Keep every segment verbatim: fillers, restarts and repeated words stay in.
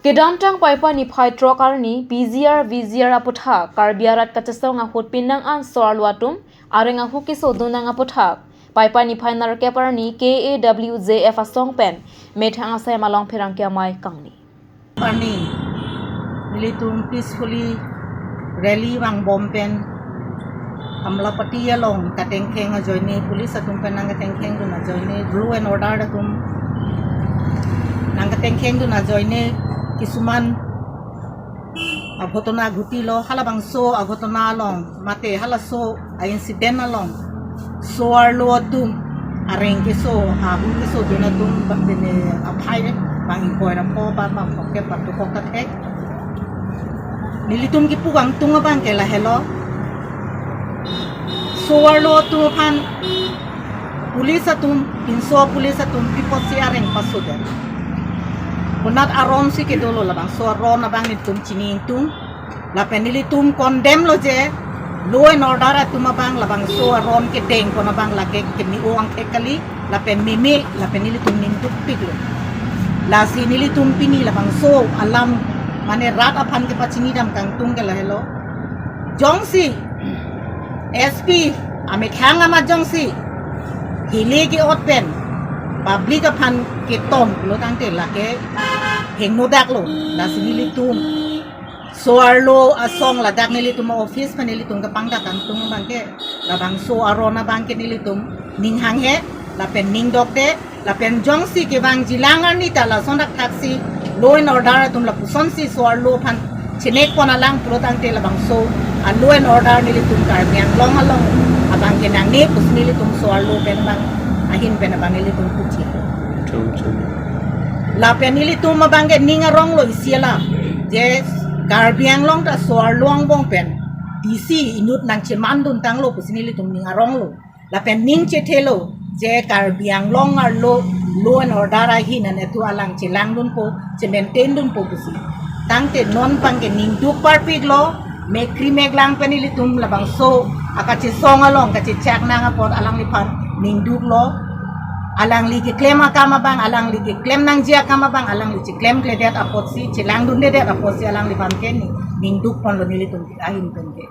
Kedamtang Paipai niphai throk arni P G R V G R aputhak Karbi arat kachesong ahut pinang an so-arlo atum areng ahu kesodun nang aputhak Paipai niphai nerkep arni K A W J F asong pen methang asai malong pherangke amei kangni. Arni nelitum peacefully rally vangbom pen Amlapati along katengkheng ajoine, police atum pen nangkatengkheng dun ajoine, law and order atum nangkatengkheng dun ajoine, kisuman aghotona ghuti lo, halabangso aghotona along mate halaso a-incident along so-arlo atum areng keso, ahu kesodun atum bang bene aphai bang ingkoi ra pho ba bang phongkep ba dokok ta thek. Nelitum kipu kangtung abang ke lahelo. So-arlo atum aphan police atum, pinso police atum pi apotsi areng pasodet? Konat aron si kedo lo labangso aron abang nelitum chini ingtung. Lapen nelitum condemn lo je law and order atum abang labangso aron kedeng pon abang lake kemi-o angthek kali, lapen meme, lapen nelitum ning dukpik lo. Lasi nelitum pini labangso alam mane rat aphan kepachini dam kangtung ke lahelo. Jongsi S P amethang amat jongsi hile ke-ot pen public aphan ketom lo tangte lake hingnodak lo. Lasi nelitum so-arlo asong ladak nelitum office pen nelitum kepangdak kangtung abang ke labangso aron abang ke nelitum ning hanghe lapen ning dokde, lapen jongsi kevangjilang arni ta lason dak thaksi law and order atum lapusonsi so-arlo aphan chenek pon alang pulo tangte labangso a-law and order nelitum Karbi Anglong along abang ke nangne pusi nelitum so-arlo pen abang ahin pen abang nelitum puji. Chum, chum. Lapen nelitum abang ke ning arong lo isi alam je Karbi Anglong ta so-arlo angbong pen D C inut nangcheman dun tanglo pusi nelitum ning arong lo. Lapen ning chethe lo je Karbi Anglong arlo law and order ahin an etu alang chelang dunpo, che-maintain dunpo pusi. Tangte non abang ke ning duk parpik lo, mekri meklang pen nelitum labangso akachesong along kachechak nang apot alangliphan ning duk lo. Alangli keklem akam abang, alangli keklem nangji akam abang alangli cheklem kledet apotsi, chelang dundedet apotsi alangliphan ke ning, ning duk pon lo nelitum ahin pen ke.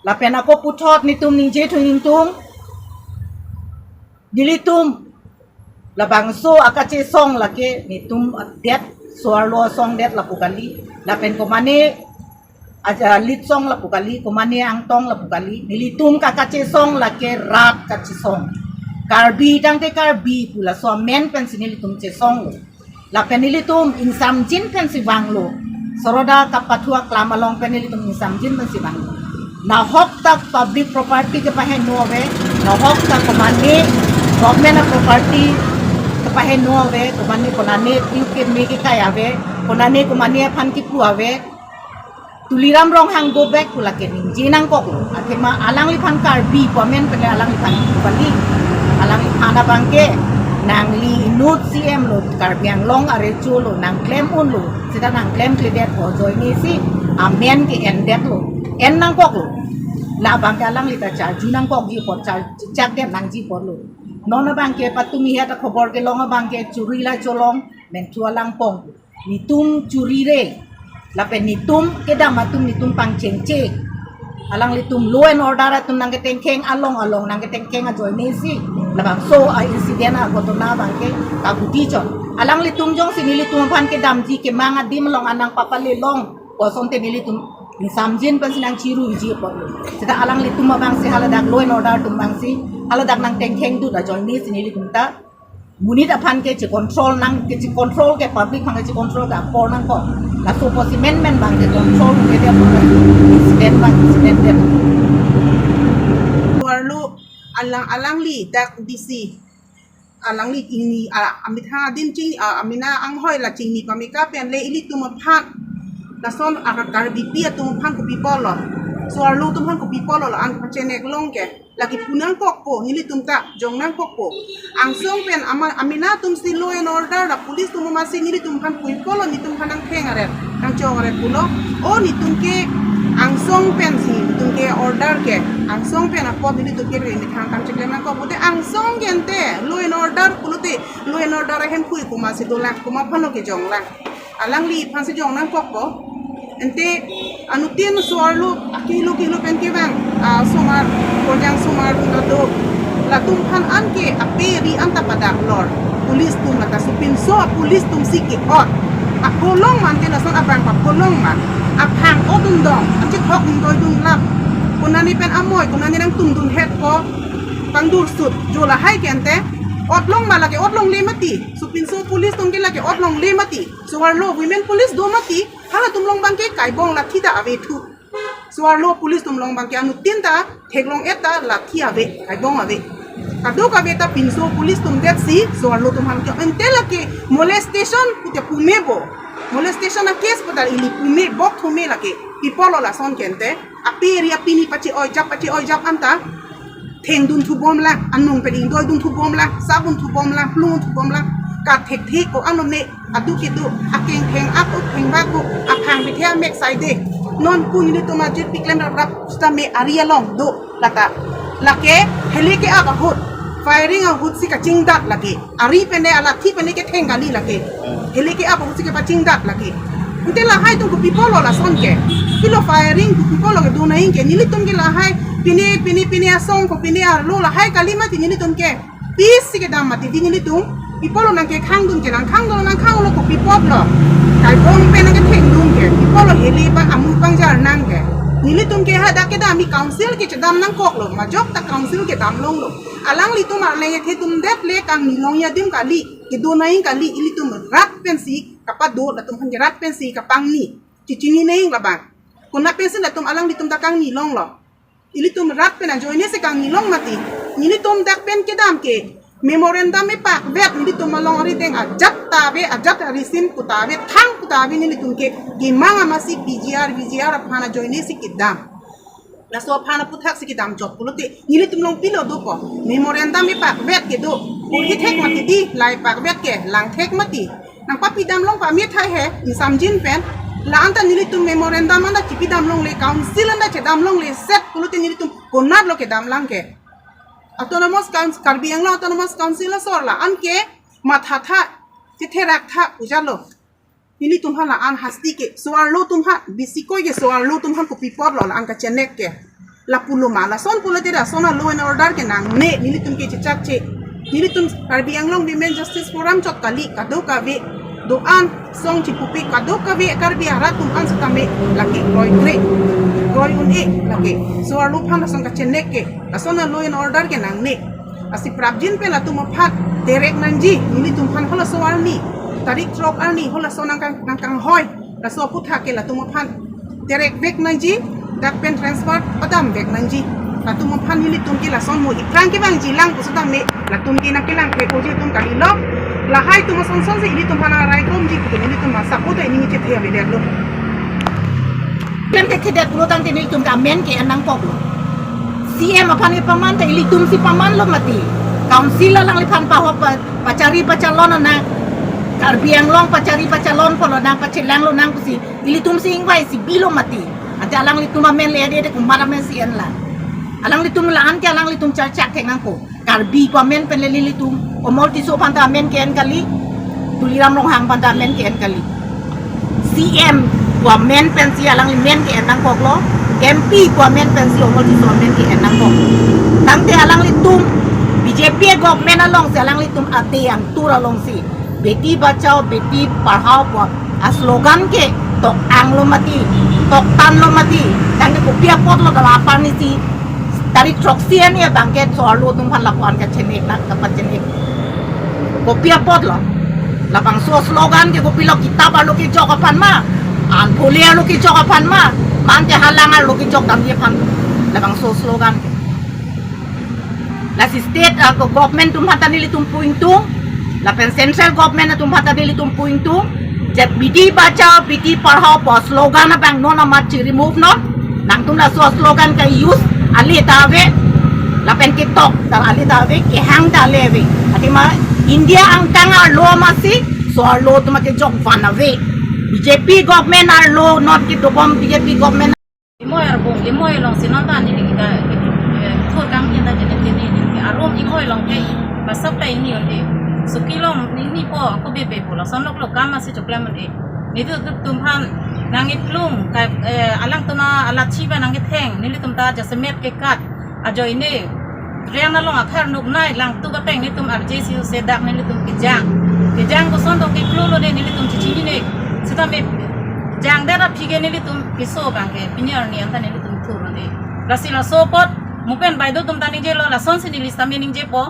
Lapen ako puthot nelitum ningje thu ingtung. Nelitum labangso akachesong lake nelitum det, so-arlo asong det lapu kali. Lapen komane aja lit song lapu kali, komane angtong lapu kali. Nelitum ka kachesong lake rat kachesong. Karbi tangte Karbi pu laso amen pensi nelitum chesong lo. Lapen nelitum ingsamjin pensi vanglo. Soroda kapathu aklam along pen nelitum ingsamjin pensi vanglo. Nahok ta public property kepaheno ave, nahok ta komane government a-property kepaheno ave, komane konane tiu keme kekai ave, konane komane aphan kipu ave. Tuliram Ronghang go back pu lake ningje nangkok lo. Athema alangliphan Karbi pu amen pen alangliphan pu kali. Alangliphan abang ke nangli inut C M lo, Karbi Anglong arecho lo, nangklem un lo. Seta nangklem kledet ajoine si amen ke-endet lo. En nangkok lo. Labang ke alangli ta charju nangkokji apot, char-, chakdet nangji apot lo. Non abang ke patumi het akhobor kelong abang ke churi la cholong, menthu alang pong. Nelitum churi re, lapen nelitum kedam atum nelitum pangchengche. Alanglitum law and order atum nangketengkheng along along nangketengkheng ajoine si labangso a-incident aghotona abang ke kaguti chot. Alanglitum jongsi nelitum aphan kedamji kemang adim along anang papale long pu asonte nelitum ingsamjin pensi nangchiruji apot lo. Seta alanglitum abang si haladak law and order atum abang si haladak nangtengkheng dut ajoine si nelitum ta monit aphan ke che-control nang, ke che-control ke public aphan ke che-control ke apor nangkok. Laso apotsi menmen abang ke control ke dia apor laso incident abang incident dia. So-arlo alang, alangli dak D C, alangli ingni, a, amethang adim ching, a, amena anghoi la chingni pameka pen le ilitum aphan, lason a Karbipi atum aphan kopi apotlo, so-arlo atum aphan kopi apotlo, la-an pachenek long ke. Lake pu nangkokpo, nelitum ta jong nangkokpo. Angsong pen ama, amena atum si law and order la police atum amatsi nelitum aphan pui apotlo, nelitum aphan nangtheng aret, nangchong aret pulo. O nelitum ke angsong pensi, nelitum ke order ke angsong pen apot nelitum ke re methang kam cheklem nangkok. Pute angsong ke ante law and order pulote law and order ahemphu komatsi dolang, komat aphan lo kejonglang. Alangliphan si jong nangkokpo. Ante anuttin so-arlo akehelo kehelo pen kevang, ah, osomar, korjang osomar atum ta do. Latum aphan anke ape ri anta padak lor. Police atum lata sopinso a-police atum si ke-ot. Apholong ma ante lason abang apholong ma. Aphang otdun dong, achethok ingdoidun lap. Konani pen amoi, konani nangtumdun hetpo. Pangdursut, jo lahai ke ante. Otlong ma lake otlongle mati. Sopinso police atum ke lake otlongle mati. So-arlo women police do mati, halatum along abangke kaibong lathi ta ave thu. So-arlo police atum along abangke anuttin ta theklong-et ta lathi ave, kaibong ave. Kadokave ta pinso police atum det si, so-arlo atum aphan ke ante lake molestation pute pume bo. Molestation a-case pu ta ili pume bok thume lake. Pi apotlo lason ke ante. Ape ri ape ni pache-oi jap, pache-oi jap anta. Thengdun thubom lang, anung pen ingdoidun thubom lang, sabun thubom lang, plung thubom lang, kathek thek ko ano ne, adu kedo, akeng theng ako, theng bako, aphang bithe amek saide. Non kun nelitum ajut piklem rap rap sita me ari along do, lata. Lake, hele ke-ap ahut, firing ahut si kachingdat lake. Ari pen ne, alathi pen ne ketheng kali lake. Hele ke-ap ahut si kepachingdat lake. Ante lahai atum kopi apotlo lason ke. Pilo firing kopi apotlo kedo nangji ke. Nelitum ke lahai pine, pine, pine asong ko pine arlo lahai kali mati nelitum ke. Peace si kedam mati di nelitum. Pi apotlo nangkekhangdun ke nangkhangdun nangkhanglo kopi apotlo. Kaibong pen nangkethengdun ke. Pi apotlo hele abang amu abang jar nang ke. Nelitum ke hadak kedam i council ke chedam nangkoklo. Majok ta council kedam longlo. Alanglitum arleng ethe atum det le kangni longji adim kali, kedo nangji kali, ilitum rat pensi kapado, latum aphan ke rat pensi kapangni, chechini nangji labang. Konat pensi latum alanglitum ta kangni longlo. Ilitum rat pen ajoine si kangni long mati. Nelitum dak pen kedam ke memorandum epak vet nelitum along arideng ajat ta ave, ajat arisim pu ta ave, thang pu ta ave nelitum ke kemang amatsi P G R, V G R aphan ajoine si kedam. Laso aphan aputhak si kedam jok pulote, nelitum along pilo dopo. Memorandum epak vet kedo. Kurhi thek mati di, la epak vet ke, lang thek mati. Nangpapidam long pamit hai he, insamjin pen. La anta nelitum memorandum anta chipidam longle, council anta chedam longle, set pulote nelitum konatlo kedam lang ke. Autonomous Council, Karbi Anglong Autonomous Council asor la, anke matha tha, chetherak tha, ujalo. Nelitum aphan la-an hasti ke, so-arlo atum aphan, bisi koi ke so-arlo atum aphan kopi apotlo la-an kachenek ke. Lapulo ma, lason pulote lason a-law and order ke nangne, nelitum ke chechakche. Nelitum Karbi Anglong Women Justice Forum chot kali, kadokave, do-an, song chipupe, kadokave, Karbi arat atum an setame, lake, kroi kre, kroi un-e, lake. So-arlo aphan lason kachenek ke, lason a-law and order ke nangne. Lasi prapjin pen latum aphan derek nangji, nelitum aphan halaso arni, tarik throk arni, halaso nangkang, nangkanghoi, laso aputhak ke latum aphan derek vek nangji, dak pen transfer padam vek nangji. Latum aphan nelitum ke lason mo iprang kevangji lang pusitame, latum ke nangkelang ke koji atum kalilo, lahai atum asonson si ilitum aphan araikromji, kutu nelitum masak utai ningje the avedet lo. Pen ke thedet pulo tangte nelitum ke amen ke-en nangkoklo. C M aphan ke paman ta ilitum si pamanlo mati. Council alangliphan pahop pa, pachari pachalon ana. Karbi Anglong pachari pachalon pulo nang pachelanglo nang pusi. Ilitum si ingvai si bilo mati. Ante alanglitum amen le ade de komat amen si enla. Alanglitum la-an ke alanglitum charchak thek nangkok. Karbi pu amen pen le nelitum, Omol Tisso aphan ta amen ke-en kali, Tuliram Ronghang aphan ta amen ke-en kali. C M pu amen pensi alangli men ke-en nangkoklo, M P pu amen pensi Omol Tisso amen ke-en nangkok. Tangte alanglitum B J P government alongsi alanglitum ate angtur alongsi Beti Bachao, Beti Padhao pu a-slogan ke tok-anglo mati, toktanlo mati, tangte kopi apotlo ta la apar ni si tarik throksi arni abang ke so-arlo atum aphan lapu-an kachenek nang kapachenek. Kopi apotlo. Labangso slogan ke kopilo, kitap arlo kejok aphan ma, an poli arlo kejok aphan ma, mante halang arlo kejok damji aphan. Labangso slogan ke. Lasi state, ah, government atum aphan ta nelitum pu ingtung, lapen central government atum aphan ta nelitum pu ingtung, je Beti Bachao, Beti Padhao pu slogan abang non amat chi-remove non, nangtum laso slogan ke-use ale ta ave, lapen ketok ta ale ta ave, kehang ta ale ave. Athema India angkang arlo amatsi, so-arlo atum kejok van ave. B J P government arlo not kedobom B J P government. Imoi arbung, imoi alongsi non ta neli ke, eh, thur kanghin ta jene tene neli ke arum imoi along ke, masak ta ingni un-e. Suki along ingnipo, ako bebe pulo, lason lok lok kam asi choklem un-e. Nelitum aphan nangkeplung, kai, eh, alangtum alachi pen nangketheng, nelitum ta jasemet kekat ajoine, riang along akhar nuknei langtuk ateng nelitum arje si use dak nelitum kejang. Kejang koson tong keklu lo ne nelitum chechinine. Sitame jangdet aphi ke nelitum keso abang ke pini arni anta nelitum thur lo ne. Lasi laso apot mo pen baideo atum ta ningjelo, lasonsi neli sitame ningjepo.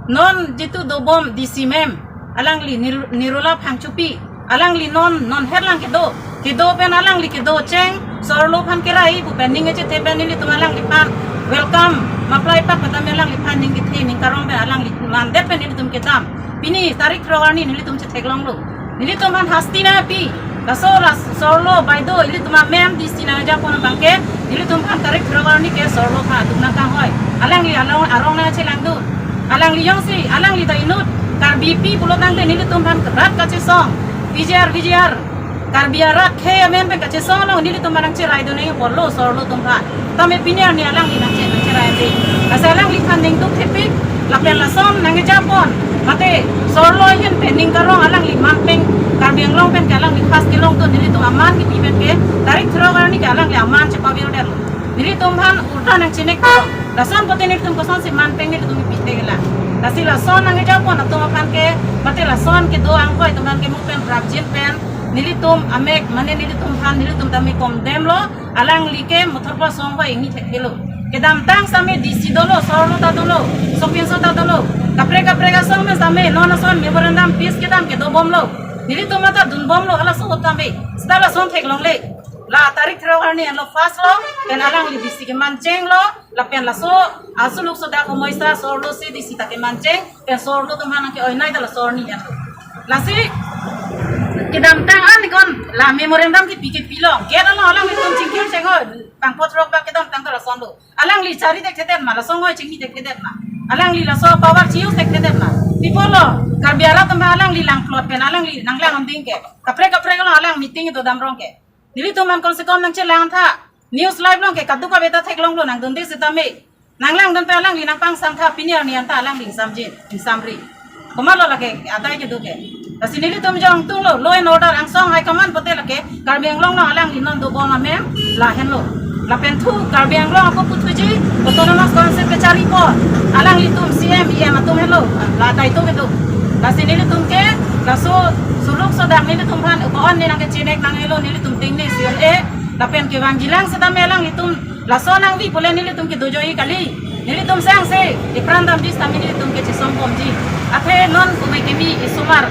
Non jitu dobom D C ma'am, alangli Nir-, Nirola Phangchopi, alangli non, non herlang kedo, kedo pen alangli kedo cheng, so-arlo aphan kerai pu pen ning kechethe pen nelitum alangliphan welcome, ma-apply pak pen tame alangliphan ning kethe ning karong pen alangli mandet pen nelitum kedam. Pini tarik throk arni nelitum chetheklonglo. Nelitum aphan hasti nangpi. Laso la so-arlo baideo ilitum a-ma'am D C nangjapon abang ke, nelitum aphan tarik throk arni ke so-arlo aphan aduk nangkanghoi. Alangli along arong nangchelangdun. Alangli jongsi, alangli ta inut Karbipi pulo tangte nelitum aphan rat kachesong. P G R, V G R, Karbi arat khei amen pen kachesong along nelitum aphan nangcheraidun nangji apotlo so-arlo atum aphan. Tame pini arni alangli nangche, nangcherai ave. Lasi alangliphan ning duk thepik, lapen lason nangjapon. Mate so-arlo ahin pen ning karong alangli manpeng, Karbi Anglong pen ke alangli first kelongdun, nelitum aman kipi pen ke, tarik throk arni ke alangli aman chepavirdet. Nelitum aphan ulta nangchinek tong. Lason pote nelitum kosonsi manpeng nelitum kipite kelang. Lasi lason nangjapon atum aphan ke, mate lason kedo anghoi atum aphan ke mo pen prapjin pen, nelitum amek, mane nelitum aphan, nelitum tame condemn lo, alangli ke mothor pa song hoi ingni thekthe lo. Kedamtang sitame D C dolo, so-arlo ta dolo, sopinso ta dolo. Kaprek kaprek asong pen sitame, non ason memorandum peace kedam ke dobomlo. Nelitum mata dunbomlo, halaso ahut tame. Sita lason theklongle. La tarik throk arni anlo first lo, pen alangli D C kemanchenglo, lapen laso, asuluk sodak homoisa so-arlo si D C ta kemancheng, pen so-arlo atum aphan ke oinai ta laso arni anlo. Lasi, kedamtang an kon, la memorandum kipi ke pilong. Gate along alanglitum chingkir chengoi, bangpho throk bak kedamtang ta lasonlo. Alangli chari thekthedet ma, laso ngoi chingni thekthedet ma. Alangli laso power chi-use thekthedet ma. Pi apotlo, Karbi arat atum alangli langplot pen, alangli nanglang amding ke. Kaprek kaprek along alang meeting dodam rong ke. Nelitum aphan komse kom nangchelang tha. News live along ke kaduk kave ta theklonglo nangdunde sitame. Nanglangdun pen alangli nangpangsam tha pini arni anta alangli ingsamjin, ingsamri. Komatlo lake adai kedo ke. Lasi nelitum jongtunglo, law and order angsong high command pote lake, Karbi Anglong along alangli non dobom amen, lahenlo. Lapen thu, Karbi Anglong ako puthuji, Autonomous Council kechari apot, alanglitum C M, E M atum henlo, la daito kedo. Lasi nelitum ke, laso suluk sodak nelitum aphan, ko-an ne nangkechinek nanghelo nelitum tengne C L A, lapen kevangjilang sitame alanglitum laso nangvi pule nelitum ke dojoji kali. Nelitum sangse, ipran damji sitame nelitum ke chesong bomji. Athe non kumi kimi isomar,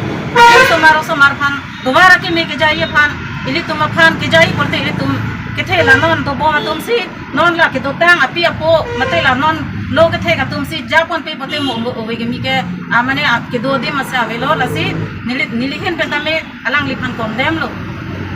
isomar osomar aphan, tovar akimi kejaiji aphan, ilitum aphan kejaiji pulote ilitum kethe la non dobom atum si, non la kedotang api apo, mate la non lo kethe atum si, japonpe pote mo, mo, ove kimi ke, amane ap kedo adim asi avelo lasi, neli, neli ahin pen tame alangliphan condemn lo.